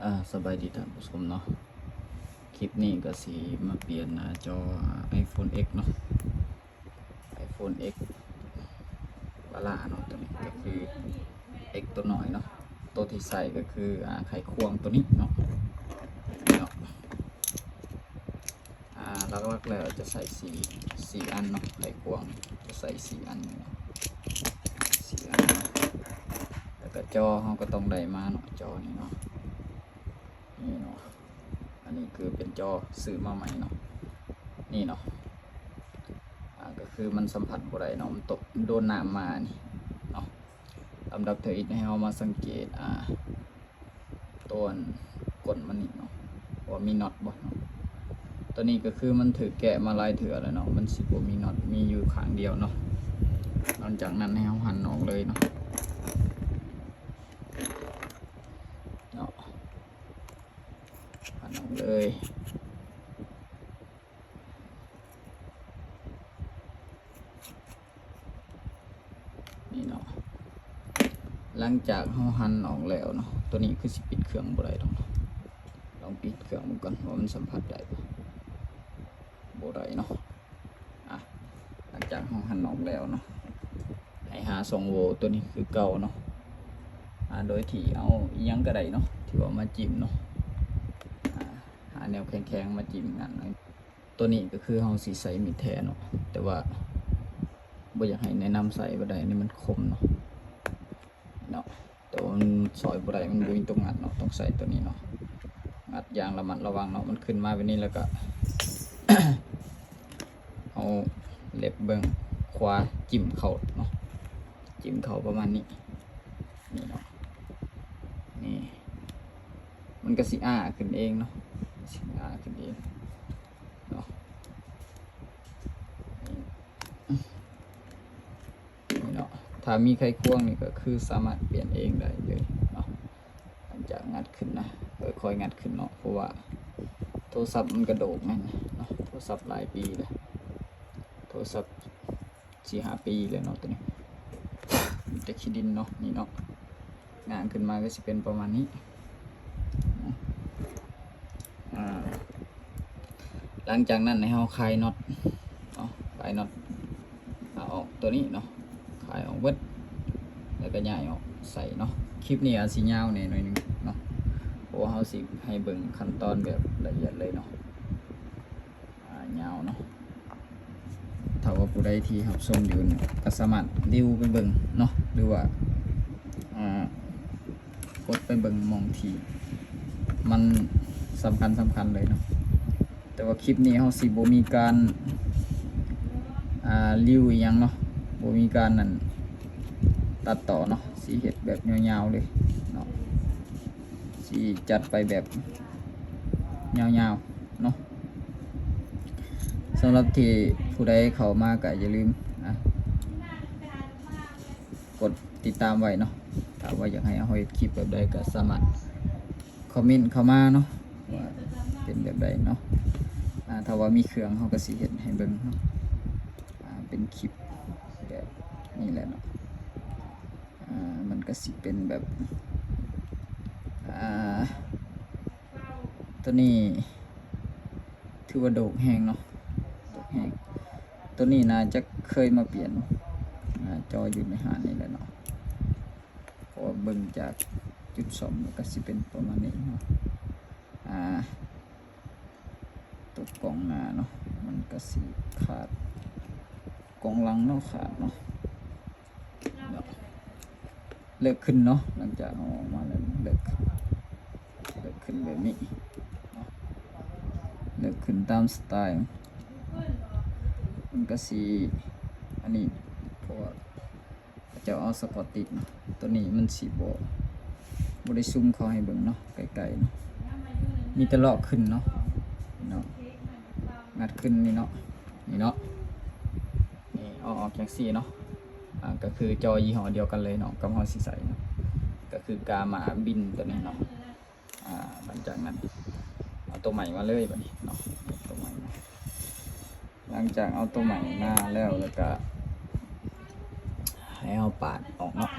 ອ່າ ສະບາຍດີທ່ານຜູ້ຊົມເນາະ, ຄລິບນີ້ກໍຊິມາປ່ຽນໜ້າຈໍ ອາ iPhone X ເນາະ, iPhone X ປາຫຼ້າເນາະ. ຕົວນີ້ກໍຄື X ຕົວນ້ອຍເນາະ, ຕົວທີ່ໃຊ້ກໍຄື ອາ ໄຂຄວງຕົວນີ້ເນາະ, ເນາະ. ອ່າ ຫຼັກໆແລ້ວຈະໃສ່ສີ່ ສີ່ອັນເນາະ, ໄຂຄວງຈະໃສ່ສີ່ອັນເນາະ, ສີ່ອັນເນາະ. ແລ້ວກໍຈໍເຮົາກໍຕ້ອງໄດ້ມາເນາະ, ຈໍນີ້ເນາະ, ນີ້ເນາະ, ອັນນີ້ຄືເປັນຈໍຊື້ມາໃໝ່ເນາະ, ນີ້ເນາະ. ອ່າ ກໍຄືມັນສຳຜັດບໍ່ໄດ້ເນາະ, ມັນຕົກ ໂດນນ້ຳມານີ້ເນາະ. ລຳດັບເທື່ອອີກໃຫ້ເຮົາມາສັງເກດ ອ່າ ຕົວກົ້ນມັນນີ້ເນາະ ວ່າມີນັອດບໍ່ເນາະ. ຕົວນີ້ກໍຄືມັນຖືກແກະມາຫຼາຍເທື່ອແລ້ວເນາະ, ມັນຊິບໍ່ມີນັອດ, ມີຢູ່ຂ້າງດຽວເນາະ. ຫຼັງຈາກນັ້ນໃຫ້ເຮົາຫັນອອກເລີຍເນາະ, ເນາະ, ຫັນອອກເລີຍ. ນີ້ເນາະ, ຫຼັງຈາກເຮົາຫັນອອກແລ້ວເນາະ, ຕົວນີ້ຄືຊິປິດເຄື່ອງບໍ່ໄດ້ດອກເນາະ. ລອງປິດເຄື່ອງເບິ່ງກ່ອນວ່າມັນສຳຜັດໄດ້ບໍ່? ບໍ່ໄດ້ເນາະ. ອ່ະ ຫຼັງຈາກເຮົາຫັນອອກແລ້ວເນາະ, ໃຫ້ຫາຊ່ອງໂຫວ່ຕົວນີ້ຄືເກົ່າເນາະ, ອ່າ ໂດຍທີ່ເອົາອີ່ຫຍັງກໍໄດ້ເນາະ ທີ່ວ່າມາຈິ້ມເນາະ, ອ່າ ຫາແນວແຂງໆມາຈິ້ມນັ້ນ. ຕົວນີ້ກໍຄືເຮົາຊິໃຊ້ມີດແທນເນາະ, ແຕ່ວ່າບໍ່ຢາກໃຫ້ແນະນຳໃຊ້ປານໃດ, ອັນນີ້ມັນຄົມເນາະ, ເນາະ. ແຕ່ວ່າມັນສອຍບໍ່ໄດ້, ມັນບໍ່ມີຕົວງັດເນາະ, ຕ້ອງໃຊ້ຕົວນີ້ເນາະ, ງັດຢ່າງລະມັດລະວັງເນາະ. ມັນຂຶ້ນມາແບບນີ້ແລ້ວກໍ ເອົາເລັບເບື້ອງຂວາຈິ້ມເຂົ້າເນາະ, ຈິ້ມເຂົ້າປະມານນີ້, ນີ້ເນາະ, ນີ້ ມັນກໍຊິອ້າຂຶ້ນເອງເນາະ, ຊິອ້າຂຶ້ນເອງເນາະ, ນີ້ເນາະ. ຖ້າມີໄຂຄວງນີ້ກໍຄືສາມາດປ່ຽນເອງໄດ້ເລີຍເນາະ. ຫຼັງຈາກງັດຂຶ້ນນະ, ຄ່ອຍໆງັດຂຶ້ນເນາະ, ເພາະວ່າໂທລະສັບມັນກະໂດກແມ່ນເນາະ, ໂທລະສັບຫຼາຍປີແລ້ວ, ໂທລະສັບສີ່ຫ້າປີແລ້ວເນາະ, ຕົວນີ້ມີແຕ່ຂີ້ດິນເນາະ, ນີ້ເນາະ. ຫງາຍຂຶ້ນມາກໍຊິເປັນປະມານນີ້. ອ່າ ຫຼັງຈາກນັ້ນໃຫ້ເຮົາຄາຍນັອດເນາະ, ຄາຍນັອດ ເອົາອອກຕົວນີ້ເນາະ, ຄາຍອອກເບິດ ແລ້ວກໍຍ້າຍອອກໃສ່ເນາະ. ຄລິບນີ້ອາດຊິຍາວແດ່ໜ້ອຍໜຶ່ງເນາະ, ເພາະວ່າເຮົາຊິໃຫ້ເບິ່ງຂັ້ນຕອນແບບລະອຽດເລີຍເນາະ. ອ່າ ຍາວເນາະ. ຖ້າວ່າຜູ້ໃດທີ່ຮັບຊົມຢູ່ນີ້ ກໍສາມາດລິວໄປເບິ່ງເນາະ ຫຼືວ່າ ອ່າ ກົດໄປເບິ່ງໝ່ອງທີ່ມັນສຳຄັນໆເລີຍເນາະ. ແຕ່ວ່າຄລິບນີ້ເຮົາຊິບໍ່ມີການ ອ່າ ລິວອີ່ຫຍັງເນາະ, ບໍ່ມີການນັ້ນ ຕັດຕໍ່ເນາະ, ຊິເຮັດແບບຍາວໆເລີຍເນາະ, ຊິຈັດໄປແບບຍາວໆເນາະ. ສຳລັບທີ່ຜູ້ໃດເຂົ້າມາກໍຢ່າລືມນະ ກົດຕິດຕາມໄວ້ເນາະ. ຖ້າວ່າຢາກໃຫ້ເຮົາເຮັດຄລິບແບບໃດກໍສາມາດຄອມເມັນເຂົ້າມາເນາະ ວ່າເປັນແບບໃດເນາະ. ອ່າ ຖ້າວ່າມີເຄື່ອງເຮົາກໍຊິເຮັດໃຫ້ເບິ່ງເນາະ, ອ່າ ເປັນຄລິບແບບນີ້ແຫຼະເນາະ. ອ່າ ມັນກໍຊິເປັນແບບ ອ່າ ຕົວນີ້ຖືວ່າໂດກແຮງເນາະ, ໂດກແຮງ. ຕົວນີ້ໜ້າຈະເຄີຍມາປ່ຽນ ອ່າ ຈໍຢູ່ໃນຮ້ານນີ້ແຫຼະເນາະ, ເພາະວ່າເບິ່ງຈາກຈຸດສ້ອມແລ້ວກໍຊິເປັນປະມານນີ້ເນາະ. ອ່າ ຕົວກ່ອງໜ້າເນາະ ມັນກະຊິຂາດ, ກ່ອງຫຼັງເນາະຂາດເນາະ, ເນາະ. ເລິກຂຶ້ນເນາະ, ຫຼັງຈາກເອົາອອກມາແລ້ວເລິກ, ເລິກຂຶ້ນແບບນີ້ເນາະ, ເລິກຂຶ້ນຕາມສະໄຕລ໌. ມັນກະຊິ ອັນນີ້ ເພາະວ່າ ເຂົາເຈົ້າເອົາສະກອດຕິດເນາະ, ຕົວນີ້ມັນຊິບໍ່ ບໍ່ໄດ້ຊູມເຂົ້າໃຫ້ເບິ່ງເນາະ ໃກ້ໆເນາະ, ມີແຕ່ເລາະຂຶ້ນເນາະ ເນາະ. ງັດຂຶ້ນນີ້ເນາະ, ນີ້ເນາະ, ນີ້ເອົາອອກຈັ່ງຊີ້ເນາະ. ອ່າ ກໍຄືຈໍຍີ່ຫໍ້ດຽວກັນເລີຍເນາະ ກັບເຮົາຊິໃຊ້ເນາະ, ກໍຄືກາມາບິນຕົວນີ້ເນາະ. ອ່າ ຫຼັງຈາກນັ້ນເອົາຕົວໃໝ່ມາເລີຍບາດນີ້ເນາະ, ເອົາຕົວໃໝ່ມາ. ຫຼັງຈາກເອົາຕົວໃໝ່ມາແລ້ວ ແລ້ວກະໃຫ້ເຮົາປາດອອກເນາະ,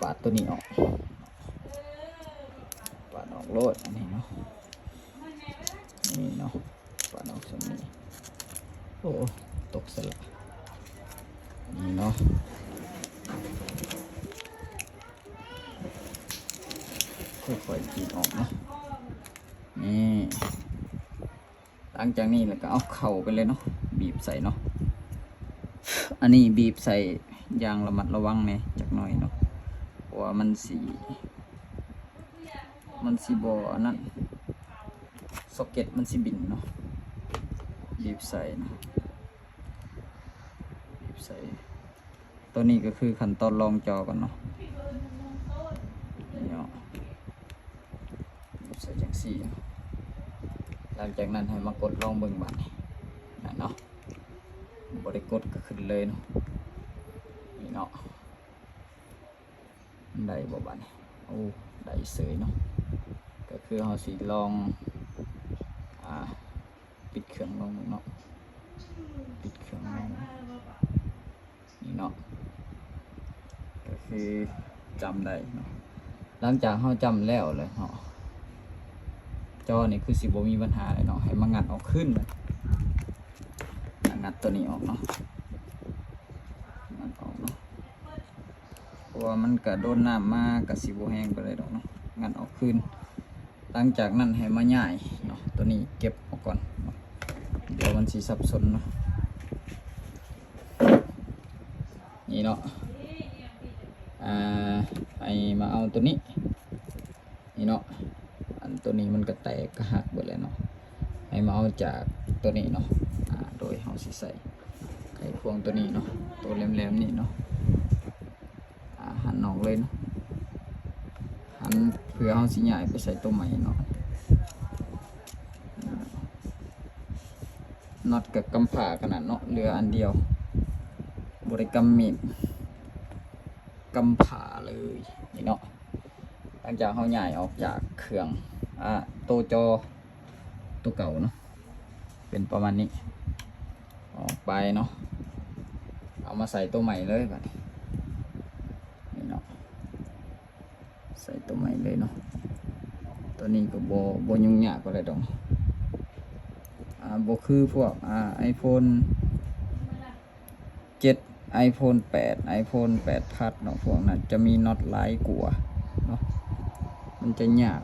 ປາດຕົວນີ້ອອກ, ປາດ ໂລດ ອັນນີ້ເນາະ ນີ້ເນາະ ປາດອອກສ່ຳນີ້ ໂອ້ ຕົກຊະລະ ນີ້ເນາະ ຄ່ອຍໆ ກຣີດອອກເນາະ ນີ້ ຫຼັງຈາກນີ້ແລ້ວກໍເອົາເຂົ້າໄປເລີຍເນາະ ບີບໃສ່ເນາະ ອັນນີ້ບີບໃສ່ຢ່າງລະມັດລະວັງແດ່ຈັກໜ້ອຍເນາະ ເພາະວ່າມັນຊິ ມັນຊິບໍ່ອັນນັ້ນ ຊັອກເກັດມັນຊິບິນເນາະ ບີບໃສ່ເນາະ ບີບໃສ່ ໂຕນີ້ກໍຄືຂັ້ນຕອນລອງຈໍກ່ອນເນາະ ນີ້ເນາະ ໃສ່ຈັ່ງຊີ້ ຫຼັງຈາກນັ້ນໃຫ້ມາກົດລອງເບິ່ງບາດນີ້ ນັ້ນເນາະ ບໍ່ໄດ້ກົດກໍຂຶ້ນເລີຍເນາະ ນີ້ເນາະ ໄດ້ບໍ່ບາດນີ້ ໂອ້ ໄດ້ເສີຍເນາະ ກໍຄືເຮົາຊິລອງ ອ່າ ປິດເຄື່ອງລົງເນາະ ປິດເຄື່ອງລົງ ນີ້ເນາະ ກໍຄືຈຳໄດ້ເນາະ ຫຼັງຈາກເຮົາຈຳແລ້ວແຫຼະເນາະ ຈໍນີ້ຄືຊິບໍ່ມີບັນຫາແລ້ວເນາະ ໃຫ້ມາງັດອອກຄືນ ງັດໂຕນີ້ອອກເນາະ ງັດອອກເນາະ ເພາະວ່າມັນກະໂດນນ້ຳມາ ກະຊິບໍ່ແຮງປານໃດດອກເນາະ ງັດອອກຄືນ ຫຼັງຈາກນັ້ນໃຫ້ມາຍ້າຍເນາະ ໂຕນີ້ເກັບອອກກ່ອນເນາະ ດຽວມັນຊິສັບສົນເນາະ ນີ້ເນາະ ອ່າ ໃຫ້ມາເອົາໂຕນີ້ ນີ້ເນາະ ອັນໂຕນີ້ມັນກະແຕກກະຫັກເບິດແລ້ວເນາະ ໃຫ້ມາເອົາຈາກໂຕນີ້ເນາະ ອ່າ ໂດຍເຮົາຊິໃສ່ໄຂຄວງໂຕນີ້ເນາະ ໂຕແຫຼມໆນີ້ເນາະ ອ່າ ຫັນອອກເລີຍເນາະ ຫັນເພື່ອເຮົາຊິຍ້າຍໄປໃສ່ໂຕໃໝ່ເນາະ ນັອດກະກຳພ້າຂະໜາດເນາະ ເຫຼືອອັນດຽວ ບໍ່ໄດ້ກຳມີດ ກຳພ້າເລີຍ ນີ້ເນາະ ຫຼັງຈາກເຮົາຍ້າຍອອກຈາກເຄື່ອງ ອ່າ ໂຕຈໍ ໂຕເກົ່າເນາະ ເປັນປະມານນີ້ ອອກໄປເນາະ ເອົາມາໃສ່ໂຕໃໝ່ເລີຍບາດນີ້ ນີ້ເນາະ ໃສ່ໂຕໃໝ່ເລີຍເນາະ ໂຕນີ້ກໍບໍ່ ບໍ່ຫຍຸ້ງຍາກປານໃດດອກ ອ່າ ບໍ່ຄືພວກ ອ່າ ໄອໂຟນ ເຈັດ ໄອໂຟນແປດ ໄອໂຟນແປດພລັສເນາະ ພວກນັ້ນຈະມີນັອດຫຼາຍກວ່າເນາະ ມັນຈະຍາກ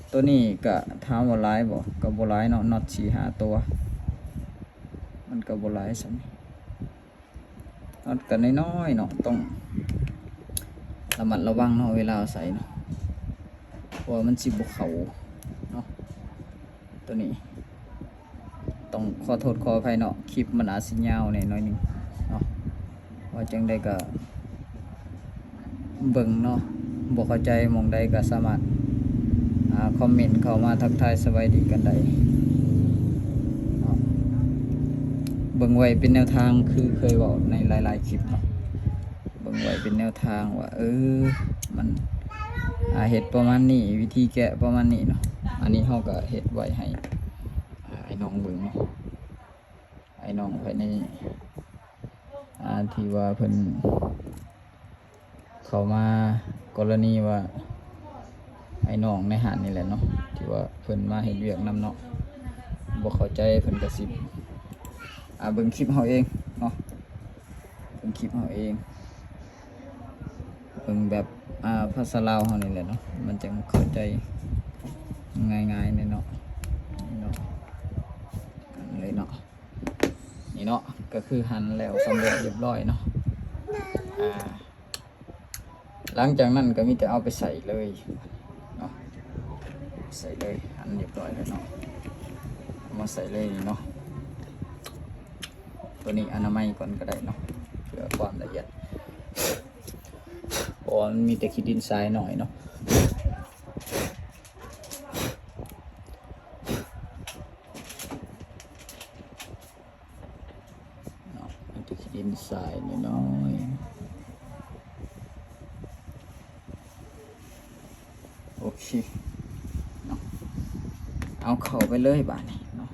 ໂຕນີ້ກະຖາມວ່າຫຼາຍບໍ່ ກະບໍ່ຫຼາຍເນາະ ນັອດສີ່ຫ້າຕົວ ມັນກະບໍ່ຫຼາຍສ່ຳນີ້ ນັອດກະນ້ອຍໆເນາະ ຕ້ອງລະມັດລະວັງເນາະ ເວລາເອົາໃສ່ເນາະ ເພາະວ່າມັນຊິບໍ່ເຂົ້າເນາະ ໂຕນີ້ ຕ້ອງຂໍໂທດຂໍອະໄພເນາະ ຄລິບມັນອາດຊິຍາວແດ່ໜ້ອຍໜຶ່ງເນາະ ວ່າຈັ່ງໃດກໍເບິ່ງເນາະ ບໍ່ເຂົ້າໃຈໝ່ອງໃດກໍສາມາດ ອ່າ ຄອມເມັນເຂົ້າມາທັກທາຍສະບາຍດີກັນໄດ້ເນາະ ເບິ່ງໄວ້ເປັນແນວທາງ ຄືເຄີຍເວົ້າໃນຫຼາຍໆຄລິບເນາະ ເບິ່ງໄວ້ເປັນແນວທາງວ່າ ເອີ ມັນ ອ່າ ເຮັດປະມານນີ້ ວິທີແກະປະມານນີ້ເນາະ ອັນນີ້ເຮົາກໍເຮັດໄວ້ໃຫ້ ອ່າ ອ້າຍນ້ອງເບິ່ງເນາະ ອ້າຍນ້ອງພາຍໃນ ອ່າ ທີ່ວ່າເພິ່ນເຂົ້າມາ ກໍລະນີວ່າ ອ້າຍນ້ອງໃນຮ້ານນີ້ແຫຼະເນາະ ທີ່ວ່າເພິ່ນມາເຮັດວຽກນຳເນາະ ບໍ່ເຂົ້າໃຈເພິ່ນກໍຊິ ອ່າ ເບິ່ງຄລິບເຮົາເອງເນາະ ເບິ່ງຄລິບເຮົາເອງ ເບິ່ງແບບ ອ່າ ພາສາລາວເຮົານີ້ແຫຼະເນາະ ມັນຈັ່ງເຂົ້າໃຈງ່າຍໆເນາະ ເນາະ ເລີຍເນາະ ນີ້ເນາະ ກໍຄືຫັນແລ້ວສຳເລັດຮຽບຮ້ອຍເນາະ ອ່າ ຫຼັງຈາກນັ້ນກໍມີແຕ່ເອົາໄປໃສ່ເລີຍເນາະ ໃສ່ເລີຍ ຫັນຮຽບຮ້ອຍແລ້ວເນາະ ເອົາມາໃສ່ເລີຍເນາະ ໂຕນີ້ອະນາໄມກ່ອນກໍໄດ້ເນາະ ເພື່ອຄວາມລະອຽດ ເພາະວ່າມັນມີແຕ່ຂີ້ດິນຊາຍໜ້ອຍເນາະ ເນາະ ມັນຈະເປັນຊາຍນ້ອຍໆ ໂອເຄເນາະ ເອົາເຂົ້າໄປເລີຍບາດນີ້ເນາະ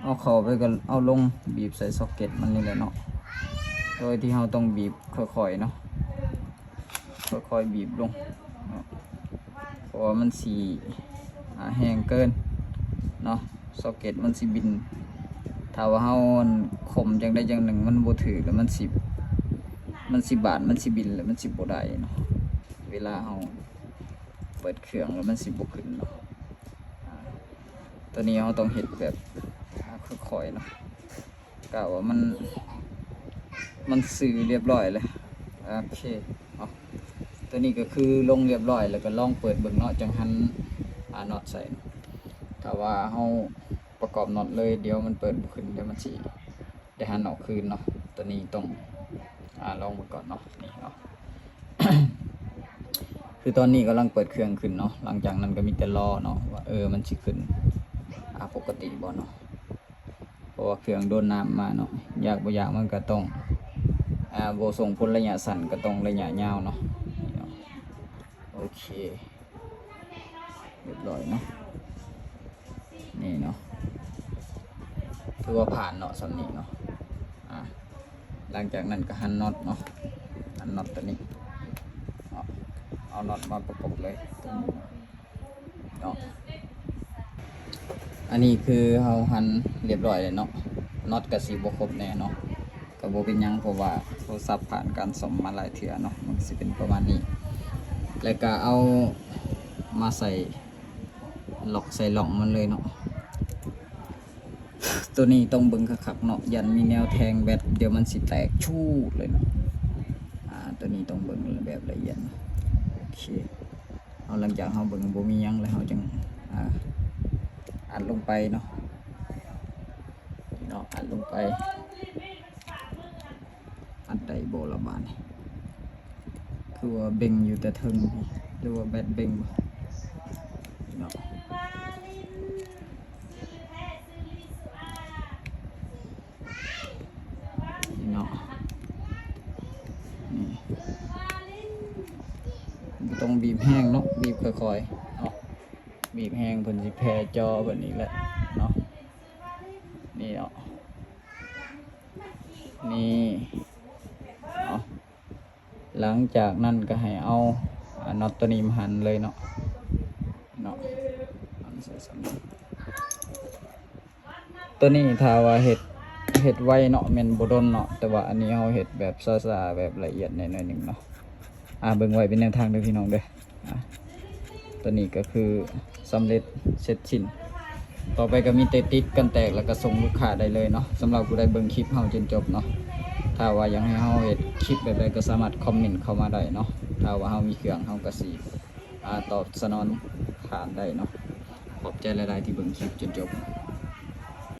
ເອົາເຂົ້າໄປກໍເອົາລົງ ບີບໃສ່ຊັອກເກັດມັນນີ້ແຫຼະເນາະ ໂດຍທີ່ເຮົາຕ້ອງບີບຄ່ອຍໆເນາະ. ຄ່ອຍໆ ບີບລົງເນາະ ເພາະວ່າມັນຊິ ອ່າ ແຮງເກີນເນາະ ຊັອກເກັດມັນຊິບິນ. ຖ້າວ່າເຮົາຂົ່ມຈັ່ງໃດຈັ່ງໜຶ່ງມັນບໍ່ຖືກ ແລ້ວມັນຊິ ມັນຊິບາດ ມັນຊິບິນ ແລ້ວມັນຊິບໍ່ໄດ້ເນາະ ເວລາເຮົາເປີດເຄື່ອງ ແລ້ວມັນຊິບໍ່ຂຶ້ນເນາະ. ອ່າ ຕົວນີ້ເຮົາຕ້ອງເຮັດແບບ ອ່າ ຄ່ອຍໆ ເນາະ. ກະວ່າມັນ ມັນຊື່ຮຽບຮ້ອຍແລ້ວ. ໂອເຄເນາະ ຕົວນີ້ກໍຄືລົງຮຽບຮ້ອຍ ແລ້ວກໍລອງເປີດເບິ່ງເນາະ ຈັ່ງຫັນ ອ່າ ນັອດໃສ່. ຖ້າວ່າເຮົາປະກອບນັອດເລີຍ ດຽວມັນເປີດບໍ່ຂຶ້ນ ດຽວມັນຊິໄດ້ຫັນອອກຄືນເນາະ. ຕົວນີ້ຕ້ອງ ອ່າ ລອງເບິ່ງກ່ອນເນາະ ນີ້ເນາະ. ຄືຕອນນີ້ກຳລັງເປີດເຄື່ອງຂຶ້ນເນາະ ຫຼັງຈາກນັ້ນກໍມີແຕ່ລໍເນາະ ວ່າ ເອີ ມັນຊິຂຶ້ນ ອ່າ ປົກກະຕິບໍ່ເນາະ. ເພາະວ່າເຄື່ອງໂດນນ້ຳມາເນາະ ຢາກບໍ່ຢາກມັນກໍຕ້ອງ ອ່າ ບໍ່ສົ່ງຜົນໄລຍະສັ້ນ ກໍຕ້ອງໄລຍະຍາວເນາະ. ໂອເຄ ຮຽບຮ້ອຍເນາະ ນີ້ເນາະ ຖືວ່າຜ່ານເນາະ ສ່ຳນີ້ເນາະ. ອ່າ ຫຼັງຈາກນັ້ນກໍຫັນນັອດເນາະ ຫັນນັອດຕົວນີ້ເນາະ ເອົານັອດມາປະກົບເລີຍ ເນາະ. ອັນນີ້ຄືເຮົາຫັນຮຽບຮ້ອຍແລ້ວເນາະ ນັອດກໍຊິບໍ່ຄົບແນ່ເນາະ ກໍບໍ່ເປັນຫຍັງ ເພາະວ່າໂທລະສັບຜ່ານການສ້ອມມາຫຼາຍເທື່ອເນາະ ມັນກໍຊິເປັນປະມານນີ້. ແລ້ວກໍເອົາມາໃສ່ ລັອກໃສ່ຮ່ອງມັນເລີຍເນາະ. ຕົວນີ້ຕ້ອງເບິ່ງຄັກໆເນາະ ຢ້ານມີແນວແທງແບັດ ດຽວມັນຊິແຕກຊູດເລີຍເນາະ. ອ່າ ຕົວນີ້ຕ້ອງເບິ່ງແບບລະອຽດເນາະ. ໂອເຄ ເຮົາ ຫຼັງຈາກເຮົາເບິ່ງບໍ່ມີຫຍັງແລ້ວ ເຮົາຈຶ່ງ ອ່າ ອັດລົງໄປເນາະ ເນາະ ອັດລົງໄປ. ອັດໄດ້ບໍ່ລະບາດນີ້? ຄືວ່າເບັ່ງຢູ່ແຕ່ເທິງ ຫຼືວ່າແບັດເບັ່ງບໍ່ເນາະ? ນີ້ເນາະ ນີ້ ບໍ່ຕ້ອງບີບແຮງເນາະ ບີບຄ່ອຍໆເນາະ. ບີບແຮງເພິ່ນຊິແຜ່ຈໍເພິ່ນອີກແຫຼະເນາະ. ນີ້ເນາະ ນີ້ເນາະ. ຫຼັງຈາກນັ້ນກໍໃຫ້ເອົາ ອ່າ ນັອດຕົວນີ້ມາຫັນເລີຍເນາະ ເນາະ ຫັນໃສ່ສ່ຳນີ້. ຕົວນີ້ຖ້າວ່າເຮັດ ເຮັດໄວເນາະ ແມ່ນບໍ່ດົນເນາະ ແຕ່ວ່າອັນນີ້ເຮົາເຮັດແບບຊ້າໆ ແບບລະອຽດແດ່ໜ້ອຍໜຶ່ງເນາະ. ອ່າ ເບິ່ງໄວ້ເປັນແນວທາງເດີພີ່ນ້ອງເດີ. ອ່າ ຕົວນີ້ກໍຄືສຳເລັດເສັດສິ້ນ. ຕໍ່ໄປກໍມີແຕ່ຕິດກັນແຕກ ແລ້ວກໍສົ່ງລູກຄ້າໄດ້ເລີຍເນາະ. ສຳລັບຜູ້ໃດເບິ່ງຄລິບເຮົາຈົນຈົບເນາະ ຖ້າວ່າຢາກໃຫ້ເຮົາເຮັດຄລິບແບບໃດກໍສາມາດຄອມເມັນເຂົ້າມາໄດ້ເນາະ. ຖ້າວ່າເຮົາມີເຄື່ອງ ເຮົາກໍຊິ ອ່າ ຕອບສະໜອງທ່ານໄດ້ເນາະ. ຂອບໃຈຫຼາຍໆທີ່ເບິ່ງຄລິບຈົນຈົບ.